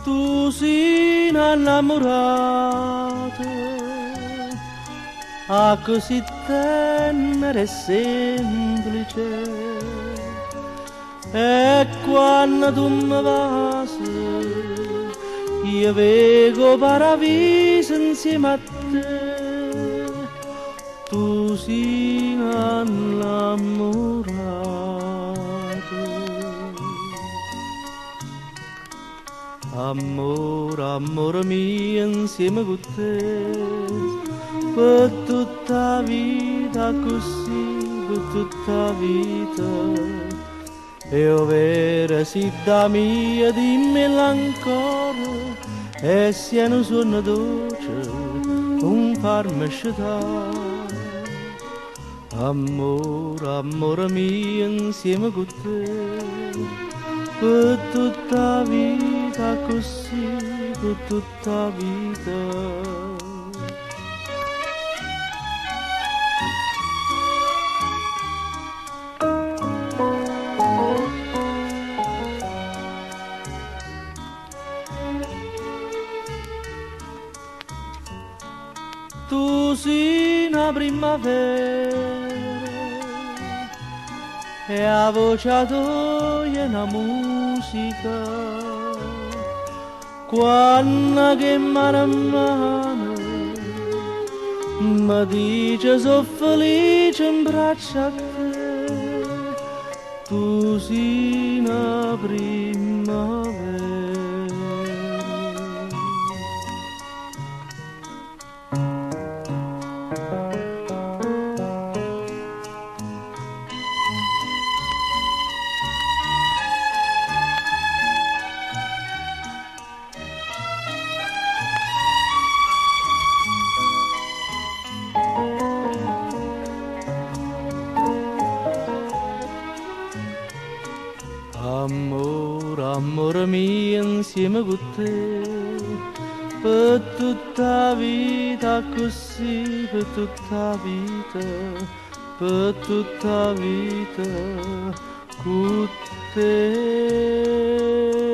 Tu si 'nnammurata, accussì tenera e semplice. E quanno tu me vase, io veco 'o paraviso 'nsieme a te. Tu si 'nnammurata. Ammore, ammore mio, 'nsieme cu te, pe' tutta 'a vita accussì, pe' tutta 'a vita. È overo si d' 'a mia, dimmello ancora, e si è nu suonno doce, nun farme scetà. Ammore, ammore mio, 'nsieme cu te, pe' tutta 'a vita accussì, pe' tutta 'a vita. Tu si 'na primmavera e 'a vocia toja è 'na musica. Quanno che mano a mano me dice so' felice 'mbraccio a te. Tu si 'na primmavera. Ammore, ammore mio, 'nsieme cu te, pe' tutta 'a vita accussì, pe' tutta 'a vita, pe' tutta 'a vita cu te.